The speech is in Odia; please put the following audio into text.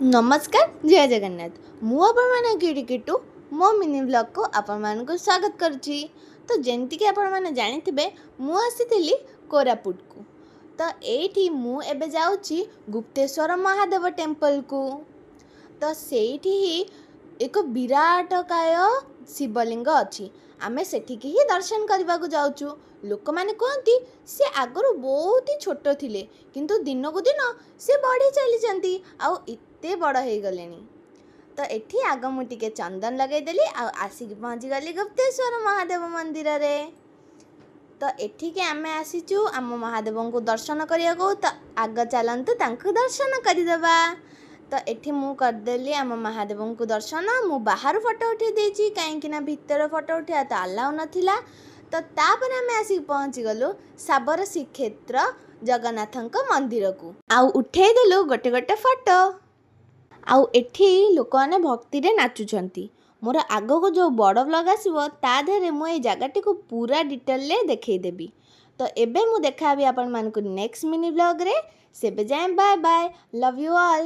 ନମସ୍କାର, ଜୟ ଜଗନ୍ନାଥ। ମୁଁ ଆପଣମାନଙ୍କ କିଟି କିଟୁ, ମୋ ମିନି ବ୍ଲଗ୍କୁ ଆପଣମାନଙ୍କୁ ସ୍ୱାଗତ କରୁଛି। ତ ଯେମିତିକି ଆପଣମାନେ ଜାଣିଥିବେ, ମୁଁ ଆସିଥିଲି କୋରାପୁଟକୁ। ତ ଏଇଠି ମୁଁ ଏବେ ଯାଉଛି ଗୁପ୍ତେଶ୍ୱର ମହାଦେବ ଟେମ୍ପଲକୁ। ତ ସେଇଠି ହିଁ ଏକ ବିରାଟକାୟ ଶିବଲିଙ୍ଗ ଅଛି, ଆମେ ସେଠିକି ହିଁ ଦର୍ଶନ କରିବାକୁ ଯାଉଛୁ। ଲୋକମାନେ କୁହନ୍ତି ସେ ଆଗରୁ ବହୁତ ହି ଛୋଟ ଥିଲେ, କିନ୍ତୁ ଦିନକୁ ଦିନ ସେ ବଢ଼ି ଚାଲିଛନ୍ତି ଆଉ ଏତେ ବଡ଼ ହେଇଗଲେଣି। ତ ଏଠି ଆଗ ମୁଁ ଟିକେ ଚନ୍ଦନ ଲଗାଇଦେଲି ଆଉ ଆସିକି ପହଞ୍ଚିଗଲି ଗୁପ୍ତେଶ୍ୱର ମହାଦେବ ମନ୍ଦିରରେ। ତ ଏଠିକି ଆମେ ଆସିଛୁ ଆମ ମହାଦେବଙ୍କୁ ଦର୍ଶନ କରିବାକୁ। ତ ଆଗ ଚାଲନ୍ତୁ, ତାଙ୍କୁ ଦର୍ଶନ କରିଦେବା। ତ ଏଠି ମୁଁ କରିଦେଲି ଆମ ମହାଦେବଙ୍କୁ ଦର୍ଶନ। ମୁଁ ବାହାରୁ ଫଟୋ ଉଠାଇ ଦେଇଛି, କାହିଁକି ନା ଭିତରେ ଫଟୋ ଉଠାଇବା ତ ଆଲାଉ ନଥିଲା। ତ ତାପରେ ଆମେ ଆସିକି ପହଞ୍ଚିଗଲୁ ଶାବର ଶ୍ରୀକ୍ଷେତ୍ର ଜଗନ୍ନାଥଙ୍କ ମନ୍ଦିରକୁ ଆଉ ଉଠେଇଦେଲୁ ଗୋଟେ ଗୋଟେ ଫଟୋ। ଆଉ ଏଠି ଲୋକମାନେ ଭକ୍ତିରେ ନାଚୁଛନ୍ତି। ମୋର ଆଗକୁ ଯେଉଁ ବଡ଼ ବ୍ଲଗ୍ ଆସିବ, ତା ଦେହରେ ମୁଁ ଏଇ ଜାଗାଟିକୁ ପୁରା ଡିଟେଲରେ ଦେଖେଇଦେବି। ତ ଏବେ ମୁଁ ଦେଖାହେବି ଆପଣମାନଙ୍କୁ ନେକ୍ସଟ ମିନି ବ୍ଲଗ୍ରେ। ସେବେ ଯାଏଁ bye bye, love you all.